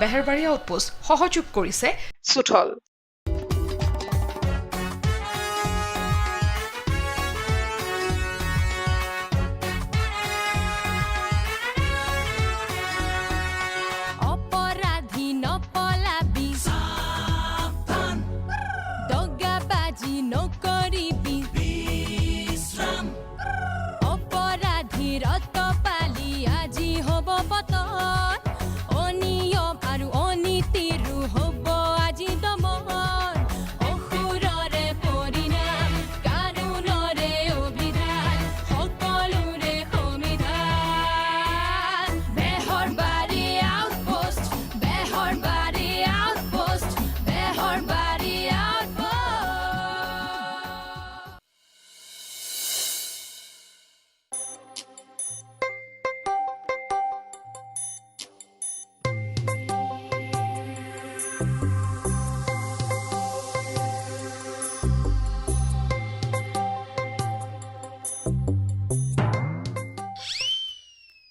বেহৰবাৰী outpost. সহযোগ কৰিছে সুথল। অপৰাধী নপলাবি, দগাবাজি নকৰিবি, অপৰাধীৰ অতপালি আজি হ'ব পতন, অনিয়ম আৰু অনীতিৰো হ'ব আজি দমন। অসুৰৰে পৰিণাম, কানুনৰে অভিধান, সকলোৰে সমিধান। বেহৰবাৰী আউটপোষ্ট, বেহৰবাৰী আউটপোষ্ট, বেহৰবাৰী আউটপোষ্ট।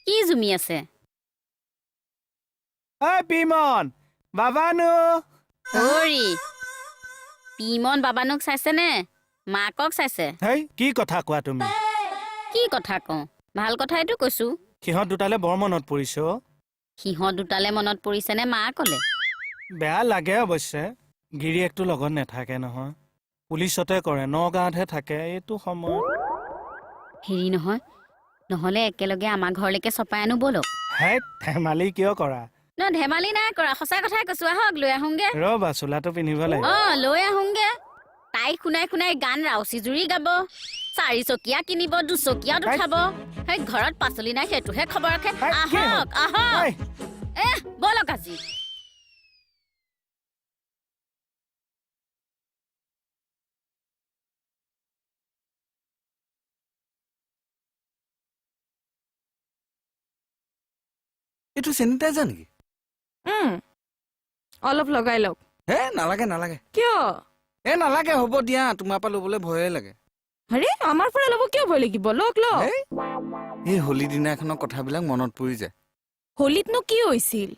কি জুমি আছে? ঐ পিমন বাবানু। হৰি, পিমন বাবানুক চাইছেনে? মাকক চাইছে? হেই, কি কথা কোৱা তুমি? কি কথা কওঁ, ভাল কথাইতো কৈছো। সিহঁত দুটালে বৰ মনত পৰিছে অ'। সিহঁত দুটালে মনত পৰিছেনে মাকলে? বেয়া লাগে অৱশ্যে, গিৰিয়েকটো লগত নাথাকে নহয়, পুলিচতে কৰে, নগাঁৱতহে থাকে এইটো সময়ত। হেৰি নহয়, নহ'লে একেলগে আমাৰ ঘৰলৈকে চপাই আনো ব'লক। হেই, ধেমালি কিয় কৰা? ন, ধেমালি নাই কৰা, সঁচা কথাই কৈছো। আহক, লৈ আহোংগে। ৰ'বা, চোলাটো পিন্ধিব লাগিব। অ, লৈ আহোংগে। তাই শুনাই শুনাই গান ৰাউচি জুৰি গাব, চাৰিচকীয়া কিনিব, দুচকীয়াত উঠাব। সেই ঘৰত পাচলি নাই সেইটোহে খবৰ ৰাখে। হেই, কি হ'ল? আহক আহক। ঐ, এ ব'লক আজি। এইটো চেনিটাইজাৰ নেকি? অলপ লগাই লওক। হে, নালাগে নালাগে। কিয়? এ নালাগে, হ'ব দিয়া, তোমাৰ পৰা ল'বলৈ ভয়ে লাগে। আৰে, আমাৰ পৰা ল'ব কিয় ভয় লাগিব? লওক লওক। হেই, এই হোলী দিনাখনৰ কথাবিলাক মনত পৰি যায়। হোলীতনো কি হৈছিল?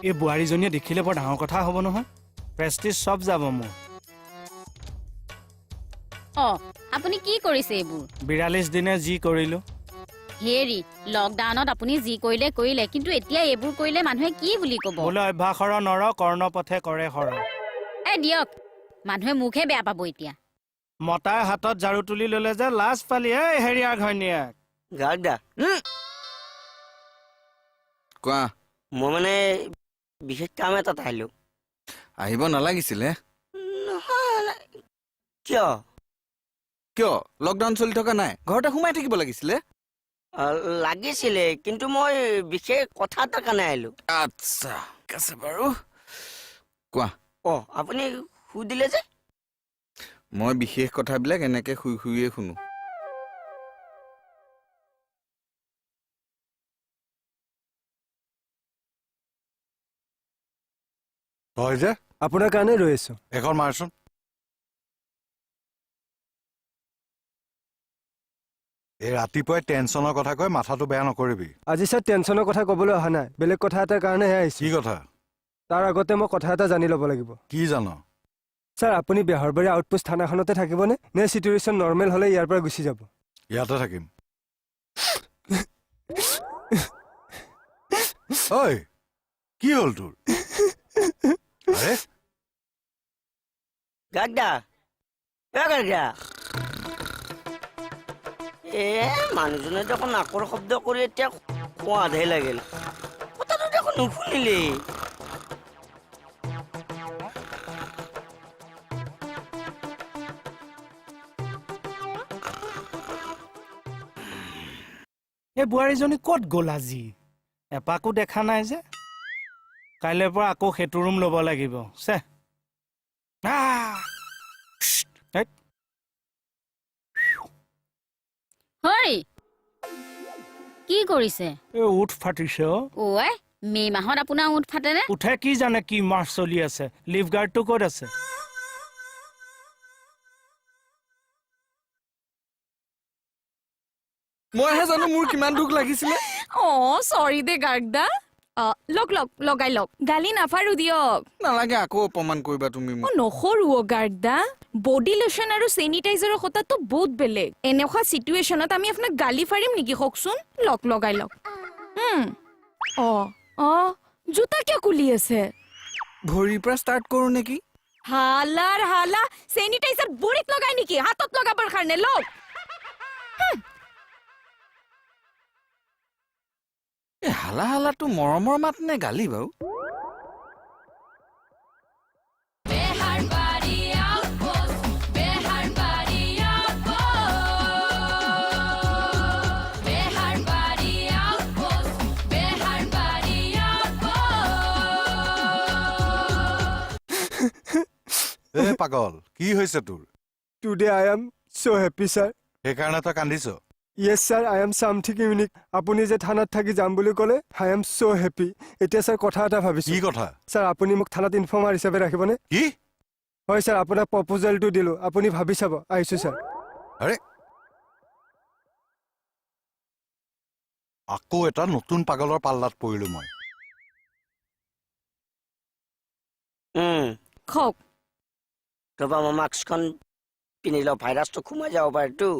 এই বোৱাৰীজনীয়ে দেখিলে বৰ ডাঙৰ কথা হ'ব নহয়, প্ৰেষ্টিজ চব যাব মোৰ। অ, আপুনি কি কৰিছে এইবোৰ? 42 দিনে যি কৰিলো। হেৰি, লকডাউনত আপুনি যি কৰিলে কৰিলে, কিন্তু এতিয়া এইবোৰ কৰিলে মানুহে কি বুলি ক'ব? বোলে অভ্যাসৰ নৰ কৰ্ণপথে কৰে শৰ। এ দিয়ক, মানুহে মোকহে বেয়া পাব এতিয়া। মতাই হাতত ঝাৰু তুলি ললে যে লাজ পালি। এই হেৰিয়াৰ ঘৈণীয়েক। গাৰ্গদা। কোৱা। মই মানে বিশেষ কাম এটাত আহিলোঁ। আহিব নালাগিছিলে। নহয়, কিয়? কিয়, লকডাউন চলি থকা নাই? ঘৰতে সোমাই থাকিব লাগিছিলে। লাগিছিলে, কিন্তু মই বিশেষ কথা এটাৰ কাৰণে আহিলোঁ। আচ্ছা, ঠিক আছে বাৰু, কোৱা। অ, আপুনি সুধিলে যে। মই বিশেষ কথাবিলাক এনেকে শুই শুইয়ে শুনো। তই যে আপোনাৰ কাৰণে ৰৈ আছো। এখন মাৰচোন। এই ৰাতিপুৱাই টেনচনৰ কথা কৈ মাথাটো বেয়া নকৰিবি। আজি ছাৰ টেনচনৰ কথা ক'বলৈ অহা নাই, বেলেগ কথা এটাৰ কাৰণেহে আহিছো। কি কথা? তাৰ আগতে মই কথা এটা জানি ল'ব লাগিব। কি জান? ছাৰ, আপুনি বেহৰবাৰী আউটপোষ্ট থানাখনতে থাকিবনে, নে চিটুৱেশ্যন নৰ্মেল হ'লে ইয়াৰ পৰা গুচি যাব? ইয়াতে থাকিম। ঐ, কি হ'ল তোৰ? আৰে গাৰ্গদা, এ গাৰ্গদা, এ মানুহজনে দেখোন নাকৰ শব্দ কৰি এতিয়া সোৱাদহে লাগিল, কথাটো দেখোন নুশুনিলেই। এই বোৱাৰীজনী ক'ত গ'ল আজি? এপাকো দেখা নাই যে। কাইলৈৰ পৰা আকৌ সেইটো ৰুম ল'ব লাগিব। চে। হৰি, কি কৰিছে? এই উঠ ফাটিছে অ'। ঐ, মে' মাহত আপোনাৰ উঠ ফাটেনে? উঠে, কি জানে কি মাহ চলি আছে। লিফ গাৰ্ডটো ক'ত আছে? মইহে জানো মোৰ কিমান দুখ লাগিছিলে। অ চৰি দে গাৰ্গদা। লওক লওক, লগাই লওক, গালি নাফাৰো দিয়ক। নালাগে আকৌ অপমান কৰিবা তুমি অ মোক। নকৰো অ গাৰ্গদা, বডি লোচন আৰু চেনিটাইজাৰৰ কথাটো বহুত বেলেগ। এনেকুৱা চিটুৱেশ্যনত আমি আপোনাক গালি ফাৰিম নেকি কওকচোন? লওক, লগাই লওক। অ অ জোতা কিয় খুলি আছে? ভৰিৰ পৰা ষ্টাৰ্ট কৰো নেকি? হালাৰ হালা, চেনিটাইজাৰ ভৰিত লগাই নেকি? হাতত লগাবৰ কাৰণে লওক। এই হালা হালাটো মৰমৰ মাত নে গালি বাৰু? Beharbari outpost, Beharbari outpost, Beharbari outpost, Beharbari outpost. এ পাগল, কি হৈছে তোৰ? Today I am so happy sir. সেইকাৰণে তই কান্দিছ? Yes sir, I am something unique. আপুনি যে থানাত থাকি যাম বুলি ক'লে, I am so happy. এতিয়া ছাৰ কথা এটা ভাবিছোঁ। কি কথা? ছাৰ আপুনি মোক থানাত ইনফৰ্মাৰ হিচাপে ৰাখিবনে? কি? হয় ছাৰ, আপোনাক প্ৰপ'জেলটো দিলোঁ, আপুনি ভাবি চাব। আহিছোঁ ছাৰ। আৰে আকৌ এটা নতুন পাগলৰ পাল্লাত পৰিলো মই। কওক। ৰ'বা, মই মাস্কখন পিন্ধি লওঁ, ভাইৰাছটো সোমাই যাব পাৰেতো।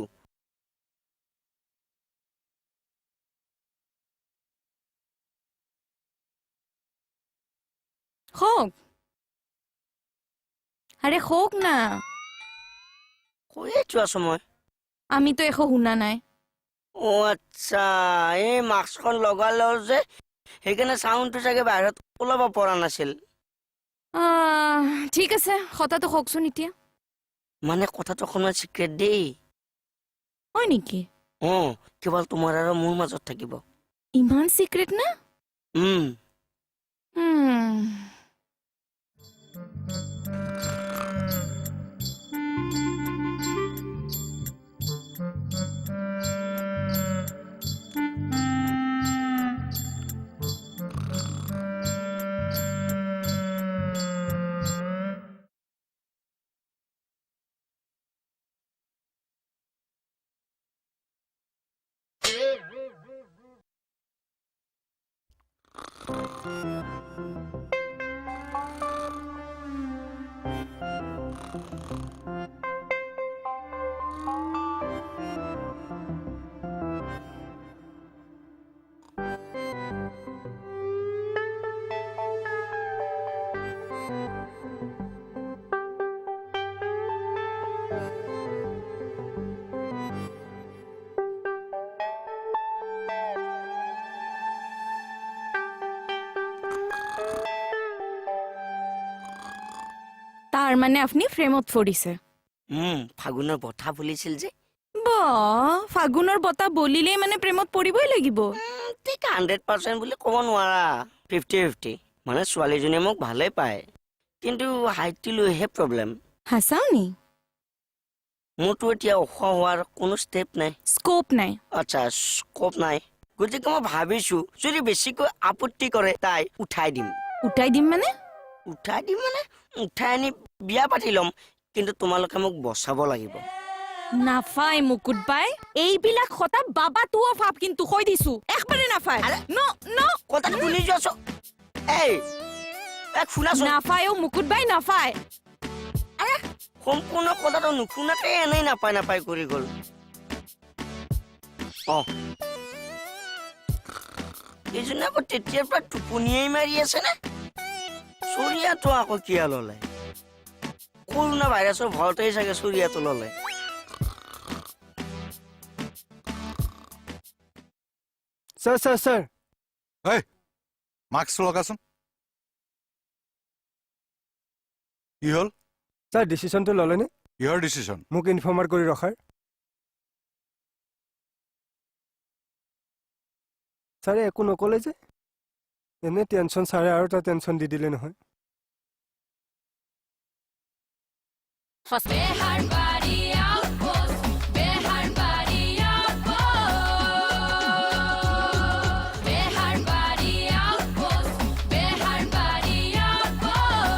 কওক। আৰে কওক না। কৈয়ে আছো মই। আমিতো একো শুনা নাই। অ আচ্ছা, এই মাস্কখন লগালেও যে সেইকাৰণে চাউণ্ডটো চাগে বাহিৰত ওলাব পৰা নাছিল। ঠিক আছে, কথাটো কওকচোন এতিয়া। মানে কথাটো অকণমান চিক্ৰেট দেই। হয় নেকি? অ, কেৱল তোমাৰ আৰু মোৰ মাজত থাকিব। ইমান চিক্ৰেট না? তাৰ মানে আপুনি ফ্ৰেমত ফৰিছে? ফাগুনৰ বতাহ বলিছিল যে। বা, ফাগুনৰ বতাহ বলিলেই মানে প্ৰেমত পৰিবই লাগিব? ঠিক 100% বুলি ক'ব নোৱাৰা, 50-50। মানে ছোৱালীজনীয়ে মোক ভালেই পায়, কিন্তু হাইটটো লৈহে প্ৰব্লেম। হাসাও নি? মোৰতো এতিয়া ওখ হোৱাৰ কোনো ষ্টেপ নাই। স্কোপ নাই। আচ্ছা, স্কোপ নাই। গতিকে মই ভাবিছো যদি বেছিকৈ আপত্তি কৰে তাই উঠাই দিম। উঠাই দিম মানে? উঠাই দিম মানে উঠাই আনি বিয়া পাতি ল'ম, কিন্তু তোমালোকে মোক বচাব লাগিব। নাফাই মুকুট বাই, এইবিলাক কথা বাবা তুও ফাপ, কিন্তু কৈ দিছো একবাৰে নাফাই। ন ন, কথাটো শুনি যোৱাচোন। এই, এই শুনাচোন। নাফাই অ মুকুট বাই, নাফাই। আৰে সম্পূৰ্ণ কথাটো নুশুনাকে এনেই নাপায় নাপায় কৰি গ'ল। অ এইজনে আকৌ তেতিয়াৰ পৰা টোপনিয়াই মাৰি আছে নে? চৰিয়াটো আকৌ কিয় ল'লে? কৰোণা ভাইৰাছৰ ভয়তেই চাগে চৰিয়াটো ল'লে। Sir sir sir. এই মাস্ক লগাচোন। কি হ'ল? ছাৰ ডিচিশ্যনটো ল'লেনে? কিহৰ ডিচিশ্যন? মোক ইনফৰ্মাৰ কৰি ৰখাৰ। ছাৰে একো নক'লে যে? এনে টেনশ্যন, ছাৰে আৰু এটা টেনশ্যন দি দিলে নহয়। Beharbari outpost, Beharbari outpost, Beharbari outpost, Beharbari outpost.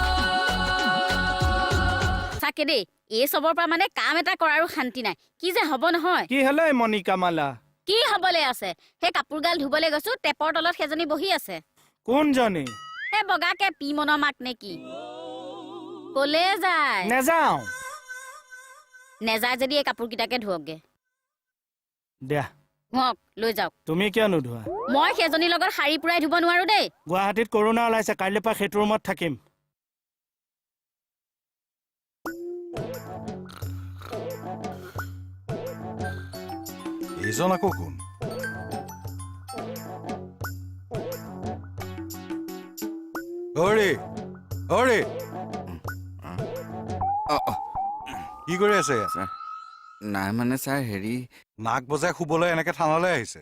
চাকে দেই, এই চবৰ পৰা মানে কাম এটা কৰাৰো শান্তি নাই। কি যে হ'ব নহয়। কি হ'লে মণিকা মালা? কি হবলৈ আছে? সেই কাপোৰগাল ধুবলৈ গৈছো, টেপৰ তলত সেইজনী বহি আছে। কোনজনী? সেই বগাকে পি মনৰ মাক নে কি? কলে যায়? নেযাওঁ। নেযায় যদি এই কাপোৰ কেইটাকে ধুৱকগে। দিয়া। হওক, লৈ যাওক। তুমি কিয় নোধোৱা? মই সেইজনীৰ লগত শাৰী পুৰাই ধুব নোৱাৰো দেই। গুৱাহাটীত কৰোণা ওলাইছে, কাইলৈৰ পৰা সেইটো ৰুমত থাকিম। এইজন আকৌ কোন? হৰি, হৰি, কি কৰি আছে ইয়াত? নাই মানে ছাৰ, হেৰি, নাক বজাই শুবলৈ এনেকে থানালৈ আহিছে?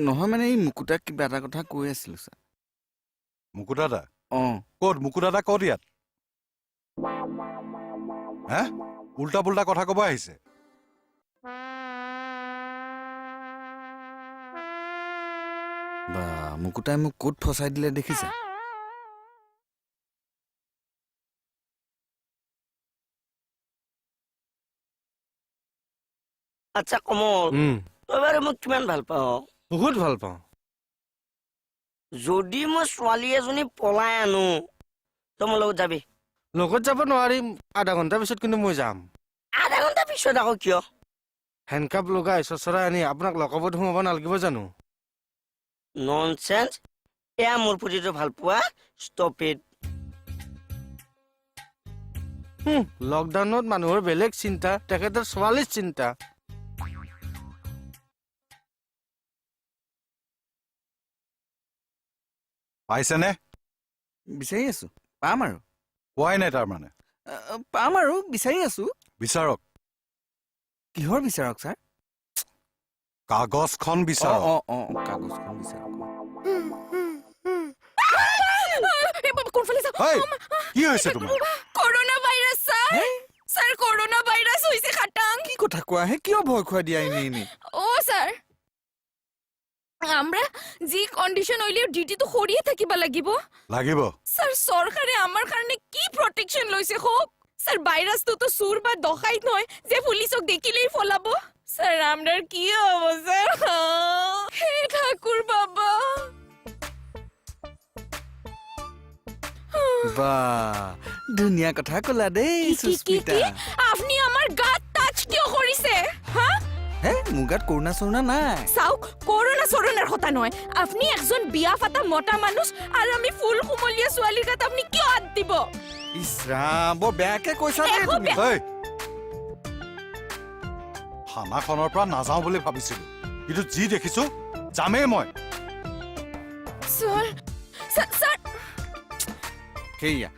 নহয় মানে এই মুকুতাক কিবা এটা কথা কৈ আছিলো ছাৰ। মুকুতা দা? অঁ। ক'ত মুকুতা দা? ক'ত ইয়াত? হে, উল্টা পুল্টা কথা ক'ব আহিছে। বা, মুকুতাই মোক ক'ত ফচাই দিলে দেখিছা? আচ্ছা কমল, তই বাৰু মোক কিমান ভাল পাৱ? বহুত ভাল পাওঁ। যদি মই ছোৱালী এজনী পলাই আনো, তই মোৰ লগত যাবি? লগত যাব নোৱাৰিম, আধা ঘণ্টাৰ পিছত কিন্তু মই যাম। আধা ঘণ্টা পিছত আকৌ কিয়? হেণ্ডকাপ লগাই চচৰাই আনি আপোনাক লকআপত সোমাব নালাগিব জানো? ননচেন্স, এয়া মোৰ প্ৰতিটো ভাল পোৱা? Stop it. লকডাউনত মানুহৰ বেলেগ চিন্তা, তেখেতৰ ছোৱালীৰ চিন্তা। পাইছেনে? বিচাৰি আছো, পাম আৰু। পোৱাই নাই তাৰমানে? পাম আৰু, বিচাৰি আছো। বিচাৰক। কিহৰ বিচাৰক ছাৰ? কাগজখন বিচাৰক। অঁ অঁ, কাগজখন বিচাৰক। কোনফালে যাওঁ? হেই, কি হৈছে তোমাৰ? Corona virus sir, sir corona virus হৈছে খাটাং। কি কথা কোৱা হে? কিয় ভয় খুৱাই দিয়া এনেই এনেই? ও স্যাৰ, আমৰা যি কন্ডিশন হইলেও ডিউটিটো সৰিয়ে থাকিব লাগিব। লাগিব। স্যাৰ, চৰকাৰে আমাৰ কাৰণে কি প্ৰটেকশ্যন লৈছে কওক? স্যাৰ, ভাইৰাছটো তো চোৰ বা ডকাইত নহয় যে পুলিচক দেখিলেই ফলাব। স্যাৰ, আমাৰ কি হ'ব স্যাৰ? হে ঠাকুৰ বাবা। বা, ধুনীয়া কথা ক'লা দেই। কি কি কি? সুস্মিতা। কি? আপুনি আমাৰ গাত টাচ কিয় কৰিছে হা? হে, মোৰ গাত কৰোণা চৰোণা নাই। চাওক, কৰোণা চৰোণাৰ কথা নহয়, আপুনি একজন বিয়া ফাটা মতা মানুহ আৰু আমি ফুল কোমলীয়া ছোৱালীৰ গাত আপুনি কিয় হাত দিব? ইছ ৰাম, বৰ বেয়াকে কৈছা দেই একো তুমি। বেয়া- হেই, থানাখনৰ পৰা নাযাওঁ বুলি ভাবিছিলো, কিন্তু যি দেখিছো যামেই মই। Sir, sir, sir. সেয়া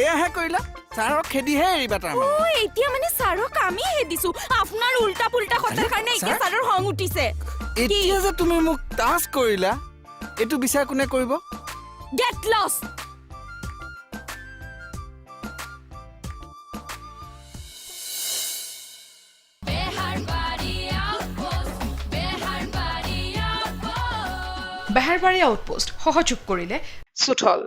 এয়াহে কৰিলা, ছাৰক খেদিহে এৰিবা তাৰমানে? ঐ, এতিয়া মানে ছাৰক আমিহে দিছো। আপোনাৰ উল্টা পুল্টা কথাৰ কাৰণে এতিয়া ছাৰ? ছাৰৰ খং উঠিছে। এতিয়া যে তুমি মোক টাচ কৰিলা, এইটো বিচাৰ কোনে কৰিব? Get lost. Beharbari outpost, Beharbari outpost. Beharbari outpost সহযোগ কৰিলে সুঠল।